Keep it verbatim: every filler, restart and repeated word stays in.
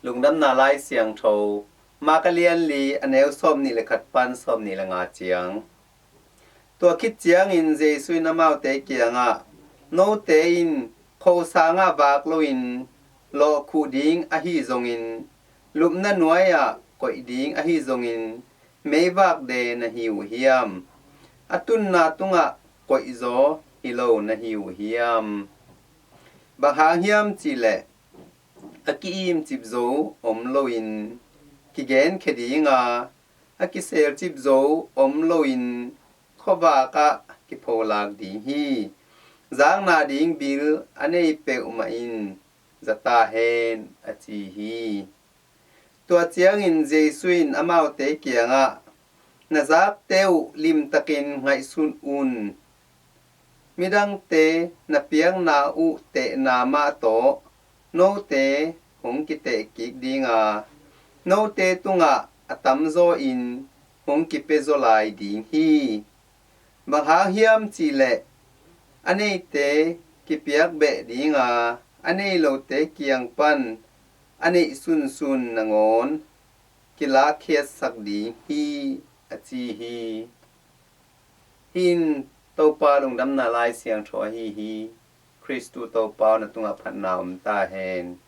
Lungdamna Lai Siangtho, Mark a lian li, a neu sawmnih le khat pan sawmnih le nga ciang. Tua khit ciangin Jesu in amaute kiangah, "Note in khosangah vak loin lawhkhuh ding ahi zongin, lupna nuai-ah koih ding ahi zongin, meivak de na hi uh hiam? A tunna tungah koihzaw hi lo na hi uh hiam? Bang hang hiam cihleh a ki-imcip zo om loin kigenkhia dinga, a kiselcip zo om loin khuavak ah kipholak ding hi. Zakna ding bil a nei peuhmah in za ta hen," a ci hi. Tua ciangin Jesu in amaute kiangah, "Na zakte uh limtakin ngaihsun un. Midangte na piakna uh tehna mah tawh note hong kiteh kik dinga, note tungah a tamzaw in hong kipia zaw lai ding hi. Bang hang hiam cihleh a neite kipiak beh dinga, a nei lote kiang pan a neih sunsun nangawn kilakkhiatsak ding hi," a ci hi. Hih in Topa Lungdamna Lai Siangtho ahi hi. Khristu Topa aw, na tungah phatna om ta hen.